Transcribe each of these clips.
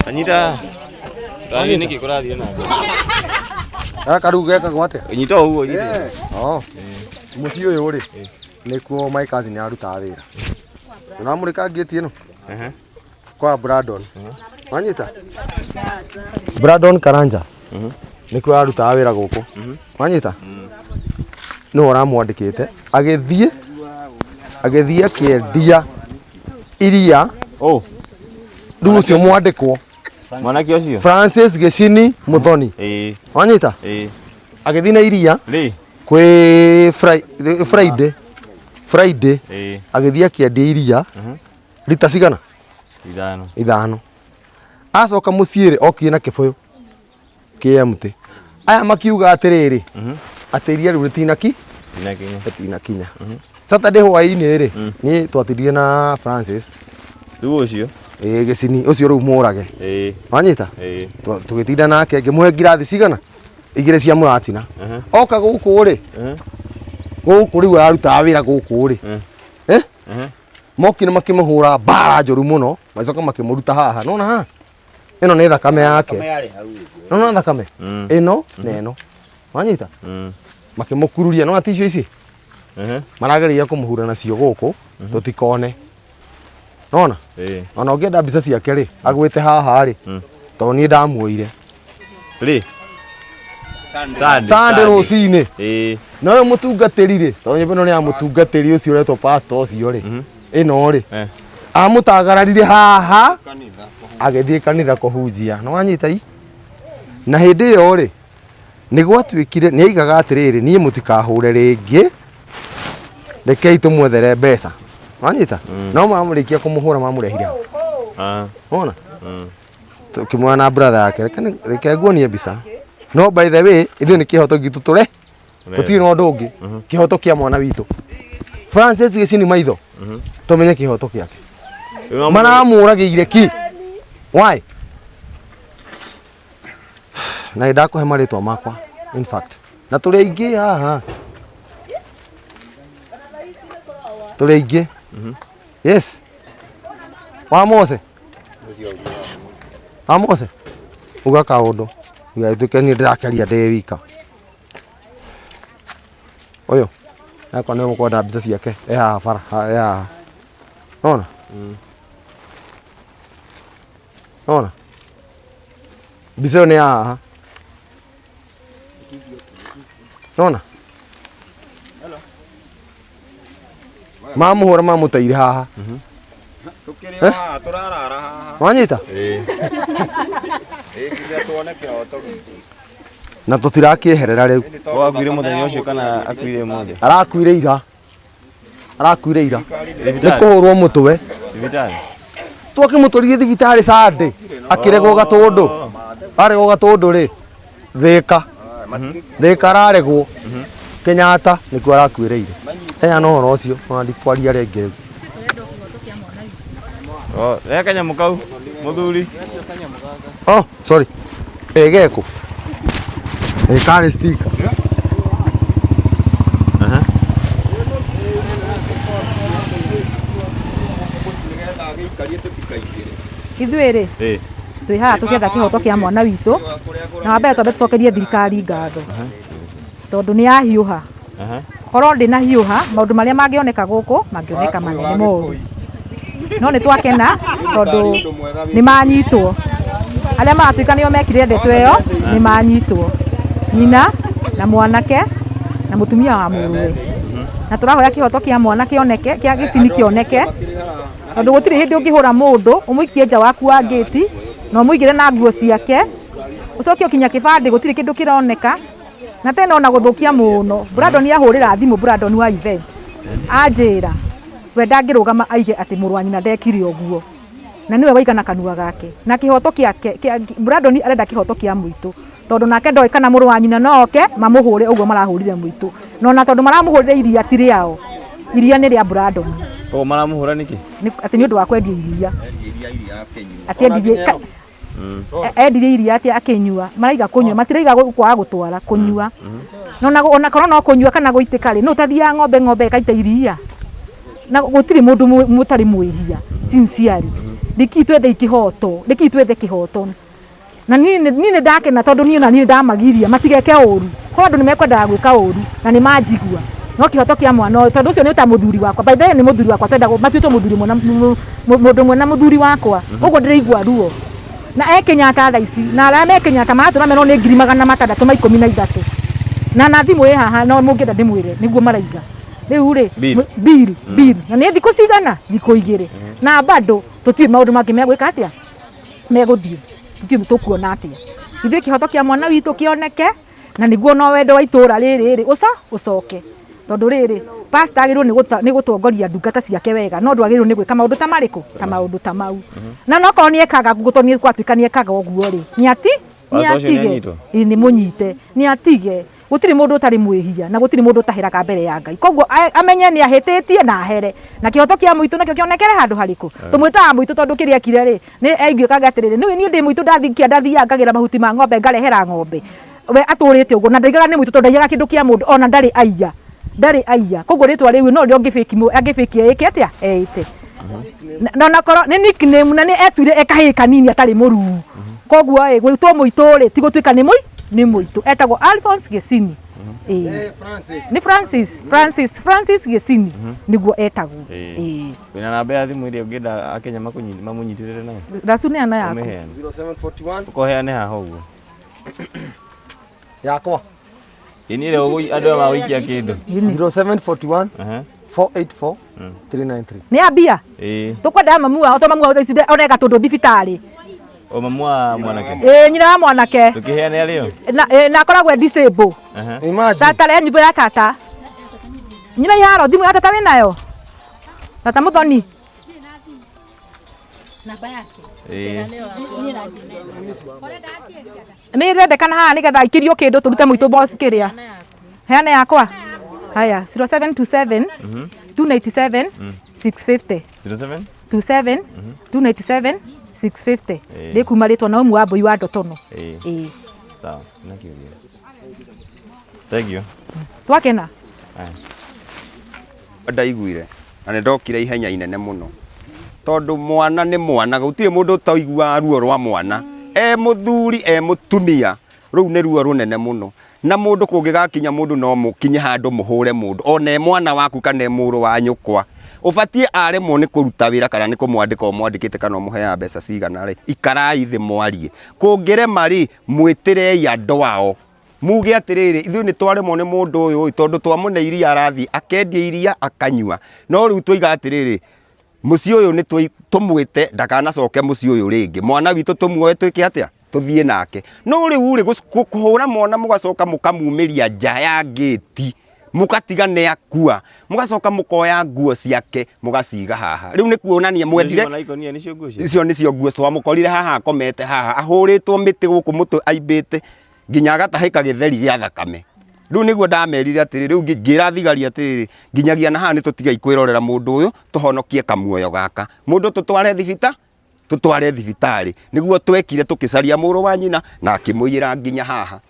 Anyita. Tani niki kũrathiĩ na mbere? Gaka rĩu gekagwo atĩa? Nyita ũguo nyita. Oh. Mũciĩ ũyũ rĩ, nĩkuo my cousin arutaga wĩra. Ũramũrĩka ngĩti ĩno? Ehe. Kwa Brandon. Wanyita? Brandon Karanja. Nĩkuo arutaga wĩra gũkũ. Wanyita? Nĩwe ũramwandĩkĩte. Agĩthiĩ agĩthiĩ akĩendia iria Oh, rĩu ũcio mwandĩkwo mwanake ũcio. Francis Gĩcini Mũthoni. Ĩĩ, Wanyita? ĩĩ. Agĩthiĩ na iria Rĩ. kwĩ Friday Friday Ĩĩ, agĩthiĩ akĩendia iria rita cigana ithano. ithano acoka mũciĩ rĩ okire na kĩbũyũ kĩa mũtĩ aya makiuga atĩrĩrĩ atĩ iria rĩu rĩtinaki Tinakinya. rĩtinakinya Saturday hwaĩ-inĩ rĩ niĩ twatindire na Francis Rĩu ũcio. ĩĩ gĩcini ũcio rĩu mũrage Ĩĩ, wanyita ĩĩ. Tũgĩtinda nake ngĩmũhe ngirathi cigana igĩrĩ cia mũratina oka gũkũ rĩ gũkũ rĩu ararutaga wĩra gũkũ rĩ eh mokire makĩmũhũra mbara njũru mũno magĩcoka makĩmũruta haha nona haha ĩno nĩ thakame yake nona thakame ĩno na ĩno wanyita makĩmũkururia nona tissue ici marageria kũmũhura nacio gũkũ tũtikone nona Ĩĩ. ona ũngĩenda mbica ciake rĩ agwĩte haha rĩ tondũ niĩ ndamuoire Rĩ. Sunday. Sunday rũcinĩ Ĩĩ. na ũyũ mũtungatĩri rĩ tondũ nyũmba ĩno nĩ ya mũtungatĩri ũcio ũretwo pastor ũcio rĩ ĩno rĩ Eh. amũtagararire haha agĩthiĩ kanitha kũhunjia nĩ wanyita i na hĩndĩ ĩyo rĩ nĩ gwatuĩkire nĩ aigaga atĩrĩrĩ niĩ mũtikahũre rĩngĩ rekei tũmwethere mbeca wanyita no mamũrĩkia kũmũhũra mamũrehire hau Ah. wona tũkĩmuona na brother yake reke nguonie mbica no by the way ithuĩ nĩ kĩhoto gitũ tũre tũtirĩ na ũndũ ũngĩ kĩhoto kĩa mwana witũ Francis Gĩcini maitho tũmenye kĩhoto gĩake maramũragĩire ki why na nĩ ndakũhe marĩtwa makwa in fact na tũrĩ aingĩ haha tũrĩ aingĩ yes wa Mose wa Mose uga kaũndũ gatuĩke niĩ ndĩrakeria ndĩ wika ũyũ akwa nĩ mũkwenda mbica ciake e haha bara e haha nona nona mbica ĩyo nĩ ya haha nona mamũhũra mamũteire haha Tukĩrĩ o haha tũrarara haha. wanyita Ĩĩ. Ĩĩ nginya tuone kĩhoto gitũ. Na tũtirakĩeherera rĩu. Ĩndĩ tondũ Akuire thakame mũthenya ya ũcio mũndũ kana yagĩrĩire akuire ũmũthĩ? Arakuire ira arakuire ira nĩ Thibitarĩ. kũhũrwo mũtwe Thibitarĩ. twakĩmũtwarire thibitarĩ Sunday akĩregwo gatũndũ aregwo gatũndũ rĩ Thĩka Thĩka araregwo Kenyatta nĩkuo arakuĩrĩire heana ũhoro ũcio ona ndikwaria rĩngĩ rĩu. Oh, rehe kanyamũ kau mũthuri. Oh, sorry. Ĩ geko. Ĩ karĩ sticker. Aha. Nĩgetha agĩikarie tũtikaingĩre. Ithuĩ rĩ Ĩĩ. twĩ haha tũkĩetha kĩhoto kĩa mwana witũ na wa mbere twambe tũcokerie thirikari ngatho tondũ nĩ yahiũha Aha. korwo ndĩnahiũha maũndũ marĩa mangĩoneka gũkũ mangĩoneka manene moru no nĩ twakena tondũ nĩ manyitwo arĩa maratuĩka nĩo mekire ndeto ĩyo nĩ manyitwo nyina na mwanake na mũtumia wa mũrũwe na tũrahoya kĩhoto kĩa mwana kĩoneke kĩa gĩcini kĩoneke tondũ gũtirĩ hĩndĩ ũngĩhũra mũndũ ũmũikie nja waku wa ngĩti na ũmũigĩre na nguo ciake ũcoke ũkinya kĩbandĩ gũtirĩ kĩndũ kĩroneka na tena ona gũthũkia mũno Brandon ahũrĩra thimũ Brandon wa event anjĩra we ndangĩrũgama aige atĩ mũrũ wa nyina ndekire ũguo na nĩwe waiga na kanua gake na kĩhoto gĩake Brandon arenda kĩhoto kĩa mũitũ tondũ nake ndoĩ kana mũrũ wa nyina no oke mamũhũre ũguo marahũrire mũitũ na ona tondũ maramũhũrire iria ti rĩao iria nĩ rĩa Brandon. Koguo maramũhũra nĩkĩ? Atĩ nĩ ũndũ wa kwendia iria atĩ endirie endirie iria atĩ akĩnyua maraiga kũnyua matiraiga kwaga gũtwara kũnyua no na ona korwo no kũnyua kana gũitĩka rĩ no ũtathiaga ng'ombe ng'ombe ĩkaita iria na gũtirĩ mũndũ mũtarĩ mwĩhia sincerely Riki twethe ikihoto, riki twethe kihoto. Na niĩ nĩ ndakena tondũ niĩ na niĩ ndamagiria matigeke ũru. Korwo andũ nĩ mekwendaga gwĩka ũru na nĩ manjigua. No kĩhoto kĩa mwana ũyũ tondũ ũcio nĩ ta mũthuri wakwa. By the way nĩ mũthuri wakwa twendagwo matuĩtwo mũthuri ũmwe na mũndũ ũmwe na mũthuri wakwa. Ũguo ndĩraigua ruo. Na e Kenyatta thaa ici na arĩa me Kenyatta maratũra merwo nĩ 613,000. Na thimũ ĩ haha no mũngĩenda ndĩmwĩre nĩguo maraiga. Rĩu rĩ bill bill na nĩ thikũ cigana thikũ igĩrĩ na bado tũtiũĩ maũndũ mangĩ megwĩka atĩa megũthiĩ tũtiũĩ tũkuona atĩa. Ithuĩ kĩhoto kĩa mwana witũ kĩoneke na nĩguo no wendo wa itũra rĩrĩ rĩ ũcoke tondũ rĩrĩ pastor agĩrĩirwo nĩ gũtongoria ndungata ciake wega no ndwagĩrĩirwo nĩ gwĩka maũndũ ta marĩkũ ta maũndũ ta mau. Na nokorwo nĩ ekaga ũguo tondũ nĩ gwatuĩka nĩ ekaga ũguo rĩ nĩ atige nĩ mũnyite nĩ atige. Gũtirĩ mũndũ ũtarĩ mwĩhia na gũtirĩ mũndũ ũtaheraga mbere ya Ngai. Koguo amenye nĩ ahĩtĩtie na ahere. Na kĩhoto kĩa mũitũ nakĩo kĩonekere handũ harĩkũ. Tũmwĩtaga mũitũ tondũ kĩrĩa ekire rĩ nĩ aiguĩkaga atĩrĩrĩ nĩũĩ niĩ ndĩ mũitũ ndathiĩ kĩanda thiaga ngagĩra mahuti ma ng'ombe ngarehera ng'ombe. We atũrĩte ũguo na ndaigaga nĩ mũitũ tondũ ndaiyaga kĩndũ kĩa mũndũ ona ndarĩ aiya. Ndarĩ aiya. Koguo rĩtwa rĩu no rĩo angĩbĩki ĩke atĩa eĩte. Na onakorwo nĩ nickname na nĩ etuire ekahĩĩ kanini atarĩ mũruu. Koguo ĩ gwĩtwo mũitũ rĩ ti gũtuĩka nĩ nĩ mũitũ. Etagwo Alphonse Gĩcini. Nĩ Francis Francis Francis Gĩcini nĩguo etagwo. Wĩna namba ya thimũ ĩrĩa ũngĩenda akenya mamũnyitĩrĩre nayo? Racuneana yaku. 0741 Ũkoheane haha ũguo. Yakwa. Ĩni ĩrĩa andũ aya magũikia kĩndũ. 0741 484 393. Nĩ ambia? Tũkwenda mamu wao tondũ mamu wao thaa ici oneka tũndũ thibitarĩ. O mamu wa mwanake? Ĩĩ nyina wa mwanake. Tũkĩheane arĩo? Na akoragwo e disable. Tata rehe nyimbo ya tata. Nyina iharo thimũ ya tata wĩnayo? Tata Mũthoni. Nĩ ĩrendekana haha nĩgetha aikĩrio kĩndũ tũrute mũitũ boss kĩrĩa. Heana yakwa. Haya 0727 297 650. 07 27 297 650. Rĩ kuma rĩtwa Naumu wa Mbũi wa Ndotono. Ĩĩ. Sawa, na kĩũria. Thank you. Twakena. Ndaiguire na nĩ ndokire ihenya inene mũno tondũ mwana nĩ mwana gũtirĩ mũndũ ũtaiguaga ruo rwa mwana e mũthuri e mũtumia rũu nĩ ruo rũnene mũno na mũndũ kũngĩgakinya mũndũ no mũkinye handũ mũhũre mũndũ ona e mwana waku kana e mũrũ wa nyũkwa ũbatiĩ aremwo nĩ kũruta wĩra kana nĩ kũmwandĩka ũmwandĩkĩte kana ũmũheaga mbeca cigana rĩ ikarai thĩ mwarie kũngĩrema rĩ mwĩtĩrei andũ ao muge atĩrĩrĩ ithuĩ nĩ twaremwo nĩ mũndũ ũyũ tondũ twamũne iria arathiĩ akendia iria akanyua no rĩu twoiga atĩrĩrĩ mũciĩ ũyũ nĩ tũmwĩte ndakanacoke mũciĩ ũyũ rĩngĩ mwana witũ tũmuoe twĩke atĩa tũthiĩ nake no rĩu rĩ kũhũra mwana mũgacoka mũkamumĩria nja ya ngĩti mũgatiga nĩ akua mũgacoka mũkoya nguo ciake mũgaciga haha rĩu nĩ kuonania mwendire icio nĩcio nguo twamũkorire haha akomete haha ahũrĩtwo mĩtĩ gũkũ mũtwe aimbĩte nginya agatahĩka gĩtheri gĩa thakame rĩu nĩguo ndamerire atĩrĩ rĩu ngĩra thigari atĩrĩrĩ nginyagia na haha nĩ tũtigai kwĩrorera mũndũ ũyũ tũhonokie kamuoyo gaka mũndũ tũtware thibita tũtware thibitarĩ nĩguo twekire tũkĩcaria mũrũ wa nyina na akĩmũiyĩra nginya haha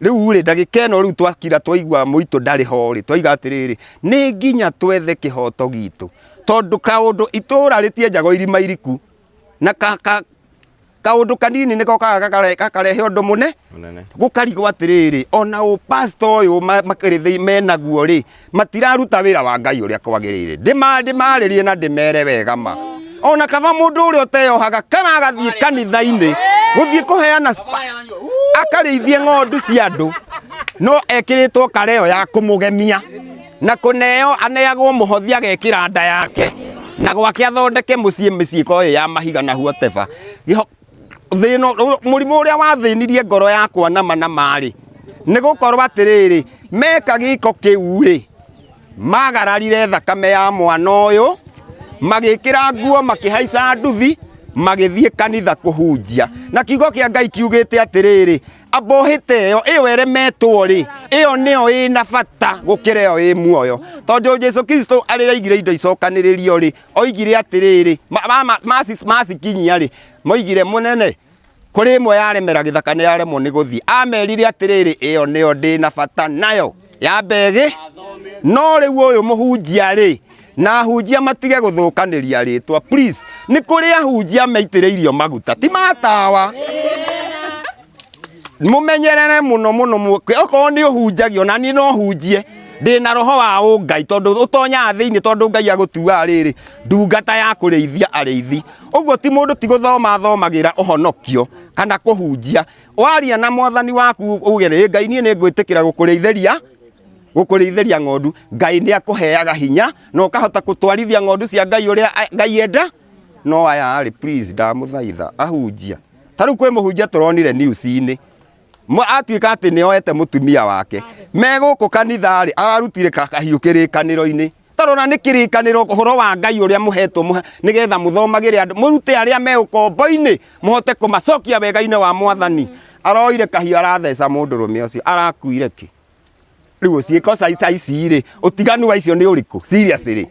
rĩu rĩ ndagĩka ĩno rĩu twakira twaigua mũitũ ndarĩ ho rĩ twaiga atĩrĩrĩ nĩ nginya twethe kĩhoto gitũ tondũ kaũndũ itũra rĩtienjagwo irima iriku na kaũndũ kanini nĩko gakarehe ũndũ mũne gũkarigwo atĩrĩrĩ ona ũpastor ũyũ makĩrĩ menaguo rĩ matiraruta wĩra wa Ngai ũrĩa kwagĩrĩire ndĩmarĩrie na ndĩmere wega ma ona kaba mũndũ ũrĩa ũteyohaga kana agathiĩ kanitha-inĩ gũthiĩ kũheana akarĩithie ng'ondu cia andũ no ekĩrĩtwo kareo ya kũmũgemia na kũneo aneagwo mũhothi agekĩra nda yake na gwake athondeke mũciĩ mĩciĩ ko ya mahiga na whatever thĩna mũrimũ ũrĩa wathĩnirie ngoro yakwa nama na marĩ nĩ gũkorwo atĩrĩrĩ meka gĩko kĩu rĩ magararire thakame ya mwana ũyũ magĩkĩra nguo makĩhaica nduthi magĩthiĩ kanitha kũhunjia na kiugo kĩa Ngai kiugĩte atĩrĩrĩ ambohĩte ĩyo ĩyo ĩremetwo rĩ ĩyo nĩyo ĩna bata gũkĩra ĩyo ĩ muoyo tondũ Jesu Kristo arĩraigire indo icokanĩrĩrio rĩ oigire atĩrĩrĩ macikinyia rĩ moigire mũnene kũrĩ ĩmwe yaremera gĩthaka nĩ yaremwo nĩ gũthiĩ amerire atĩrĩrĩ ĩyo nĩyo ndĩna bata nayo ya mbegĩ no rĩu ũyũ mũhunjia rĩ Na ahunjia matige gũthũkanĩria rĩtwa, please. Nĩ kũrĩ ahunjia meitĩrĩirio maguta ti matawa. Mumenyerere muno muno, okorwo nĩ ũhunjagio na niĩ no hunjie, ndĩna roho wa ũngai, tondũ ũtonyaga thĩinĩ, tondũ Ngai agũtuaga rĩrĩ ndungata ya kũrĩithia arĩithi. Ũguo ti mũndũ ti gũthoma athomagĩra ũhonokio kana kũhunjia. Waria na mwathani waku uge rĩ, Ngai niĩ nĩ ngwĩtĩkĩra gũkũrĩithĩria ng'ondu, Ngai nĩ akũheaga hinya na ũkahota gũtwarithia ng'ondu cia Ngai ũrĩa Ngai enda. No aya rĩ, please, ndamũthaitha ahunjia. Ta rĩu kwĩ mũhunjia tũronire news-inĩ atuĩka atĩ nĩ oete mũtumia wake me gũkũ kanitha rĩ, ararutire kahiũ kĩrĩkanĩro-inĩ. Tarora nĩ kĩrĩkanĩro, ũhoro wa Ngai ũrĩa mũhetwo nĩgetha mũthomagĩre andũ, mũrute arĩa me ũkombo-inĩ, mũhote kũmacokia wega-inĩ wa mwathani. Aroire kahiũ aratheca mũndũrũme ũcio, arakuire kĩ? Rĩu ciĩko ta ici rĩ, ũtiganu wa icio nĩ ũrĩkũ? Seriously,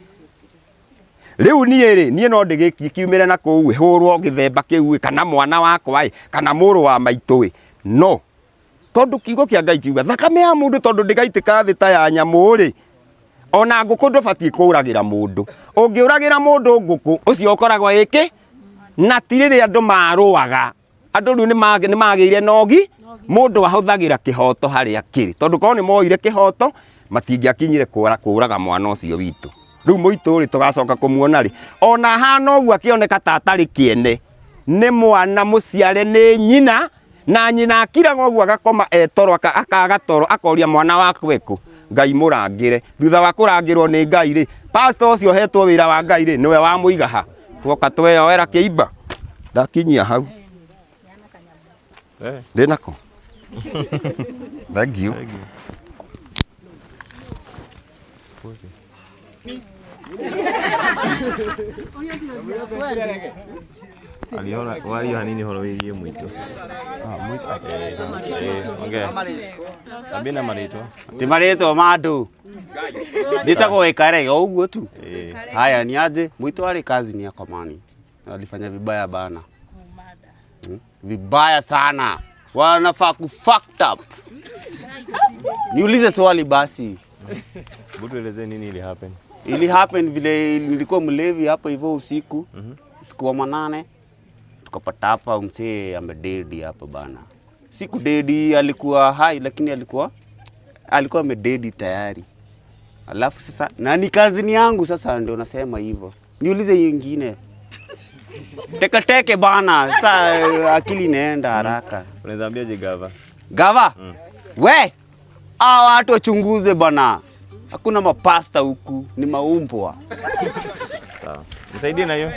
rĩu niĩ rĩ, niĩ no ndĩgĩkiumĩre na kũu hũrwo gĩthemba kĩu, kana mwana wakwa ĩ, kana mũrũ wa maitũ ĩ, no tondũ kiugo kĩa Ngai kiuga thakame ya mũndũ tondũ ndĩgaitĩka thĩ ta ya nyamũ rĩ, ona ngũkũ ndũbatiĩ kũũragĩra mũndũ. Ũngĩũragĩra mũndũ ngũkũ, ũcio ũkoragwo ĩkĩ na ti rĩrĩa andũ marũaga. Andũ rĩu nĩ magĩire nogi, mũndũ ahũthagĩra kĩhoto harĩa kĩrĩ, tondũ korwo nĩ moire kĩhoto matingĩakinyire kũraga mwana ũcio witũ. Rĩu mũitũ rĩ, tũgacoka kũmuona rĩ, ona hana ũguo akĩoneka ta atarĩ kĩene, nĩ mwana mũciare nĩ nyina, na nyina akiraga ũguo agakoma etoro, akaga toro, akoria mwana wakwa ekũ. Ngai mũrangĩre. Thutha wa kũrangĩrwo nĩ Ngai rĩ, pastor ũcio ũhetwo wĩra wa Ngai rĩ, nĩwe wamũiga ha. Tuoka tweyoera kĩimba. Ndakinyia hau. Ndĩnako. Thank you. Pussy. Waria hanini ũhoro wĩgiĩ mũitũ. Ongea. Ambia na marĩtwa. Ti marĩtwa ma andũ, ndĩtagwo Ĩkarege o ũguo tu. Haya, ni aje mũitũ arĩ kazi ni Akomani, alifanya vibaya bana. Vibaya sana, wanafaa ku fucked up. Niulize swali basi. Hebu tuelezee nini ili happen. Ili happen vile nilikuwa mlevi hapo hivyo usiku, siku wa manane, tukapata hapa msee amededi hapa bana. Siku dedi alikuwa hai, lakini alikuwa amededi tayari. Alafu sasa na ni kazini yangu sasa ndio nasema hivyo. Niulize nyingine. Teke teke bana, sasa akili inaenda haraka. Unaweza ambiaje gava? Gava? We, hawa watu wachunguze bana. Hakuna mapasta huku, ni maumbwa. Sawa. Nisaidie na hiyo.